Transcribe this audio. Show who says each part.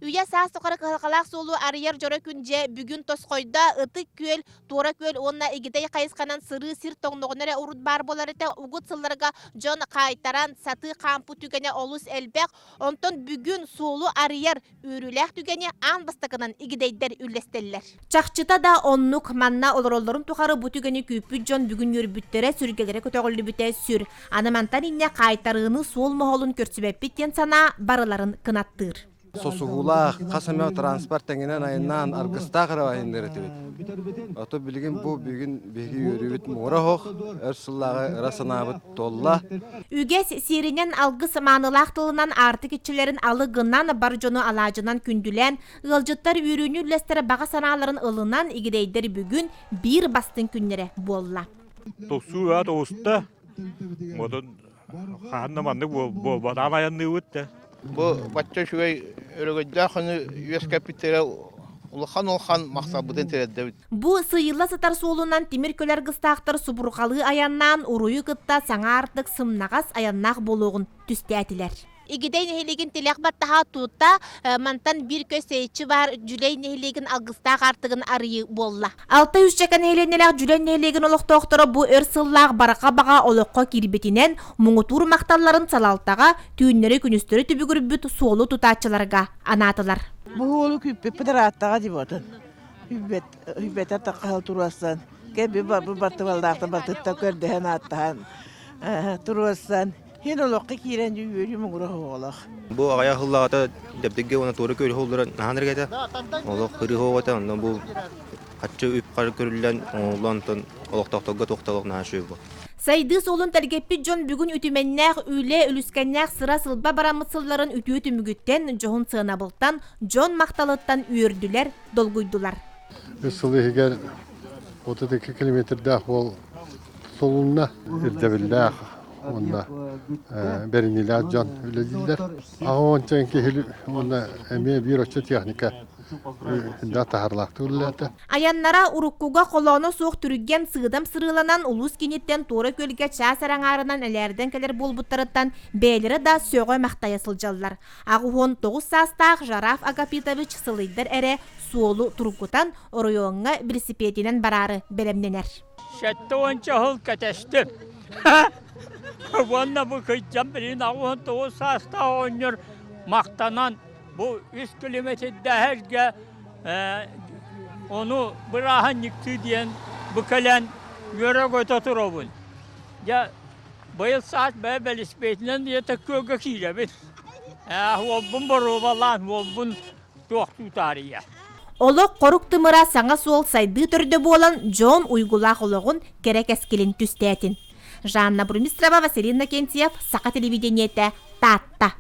Speaker 1: Үйэ саас тухары кыһалҕалаах суолу арыйар дьоро күн дьэ бүгүн тосхойдо. Ытык Күөл, Туора Күөл уонна Игидэй хайысханан сырыы сир тоҥноҕуна эрэ урут баар буолар этэ. Угут сылларга дьон хаайтаран, сатыы хаампыт түгэнэ олус элбэх. Онтон бүгүн суолу арыйар үөрүүлээх түгэни аан бастакынан игидэйдэр үллэстэллэр. Чахчыта да оннук, манна олороллорун тухары бу түгэни күүппүт дьон бүгүн үөрбүттэрэ, сүргэлэрэ көтөҕүллүбүтэ сүр. Аны мантан инньэ хаайтарыыны суол моһолун көрсүбэппит диэн санаа барыларын кынаттыыр.
Speaker 2: Сосуһуулаах, хас эмэ транспорт тэҥинэн айаннаан аргыстаах эрэ айанныыр этибит. Ото билигин бу бүгүн биһиги үөрүүбүт муҥура оһох, өр сыллааҕы ыра санаабыт туолла.
Speaker 1: Үгэс сиэринэн алгыс маанылаах тылынан аартык иччилэрин алы гынан, бар дьону алаадьынан күндүлээн, ыалдьыттар үөрүүнү үллэстэр баҕа санааларын ылынан, игидэйдэр бүгүн биир бастыҥ күннэрэ буолла.
Speaker 3: Тупсуу аат оҕуста, Онон хаһан да маннык буолбатаҕын айанныыбыт да.
Speaker 4: Бу бачча үчүгэй өрөгөйдөөх күнү үөскэппиттэрэ улахан-улахан махталбытын тириэрдэбит.
Speaker 1: Бу сыыйылла сытар суолунан тимир көлө аргыстаахтар субурҕалыы айаннаан уруйу кытта саҥа аартык сымнаҕас айаннаах буолуоҕун түстээтилэр. Игидэй нэһилиэгин тилэх баттаһа тута мантан биир көс тэйиччи баар Дьүлэй нэһилиэгин алгыстаах аартыгын арыйыы буолла. 600 чэкэ нэһилиэнньэлээх Дьүлэй нэһилиэгин олохтоохторо бу өр сыллаах барҕа баҕа олоххо киирбитинэн муҥутуур махталларын салалтаҕа түүннэри-күнүстэри түбүгүрбүт суолу тутааччыларга анаатылар.
Speaker 5: Бу уолу күүппүппүт ырааттаҕа дии ботун. Хүббэтэ таххаһыл туруорсан, кэби бу бартыбаллаахтан бартыттан көрдөһөн ааттаһан туруорсан Һин олоххо киирэн үөрүү муҥура оҕолох.
Speaker 6: Бу аҕыйах сыллааҕыта Дэбдиргэ уонна Туора Күөл уһуллара наһаа эргэтэ. Олох ырыа оҕото, онно бу хаччы үп-хары көрүллэн оҥоһуллан онтон олохтоохторго туох да олох наһаа үчүгэй буолла.
Speaker 1: Сайдыы суолун тэлгэппит дьон бүгүн үтүмэннээх үлэ, үлүскэннээх сыра-сылба бараммыт сылларын үтүө түмүгүттэн, дьоһун сыанабылтан, дьон махталыттан үөрдүлэр, долгуйдулар.
Speaker 7: Үс сыл иһигэр 32 километрдаах уол тутулунна, ирдэбиллээх уонна бэриниилээх дьон үлэлииллэр. Аҕа киһи уонна эмиэ биир оччо техника да таһарлаахтык үлэлээтэ.
Speaker 1: Айаннара уруккуга холооно суох түргэн сыыдам сырыыланан улуус киниттэн Туора Күөлгэ чаас араҥаарынан элээрдэн кэлэр буолбуттарыттан бэйэлэрэ да сөҕө-махтайа сылдьаллар. 89 саастаах Жараф Агапитович сылыйдар эрэ суолу тургутан оройуоҥҥа билисипиэтинэн бараары бэлэмнэнэр.
Speaker 8: 70 сыл кэтэстим. Уонна бу кыйдьам билин 89 саастаах оҕонньор махтанан бу үс километрдээһэргэ ону бырааһынньыктыы диэн бу кэлэн үөрэ-көтө туробун. Дьэ быйыл саас бэйэ бэлисипиэтинэн ийэтэ күөлгэ киирэбин. Уолбун боруобалаан, уолбун туохтуу таарыйа.
Speaker 1: Олох хорук тымыра саҥа суол сайдыы төрдө буолан дьон уйгулаах олоҕун кэрэ кэскилин түстээтин. Жанна Бурмистрова, Василий Иннокентьев, Саха телевидениетэ, Таатта.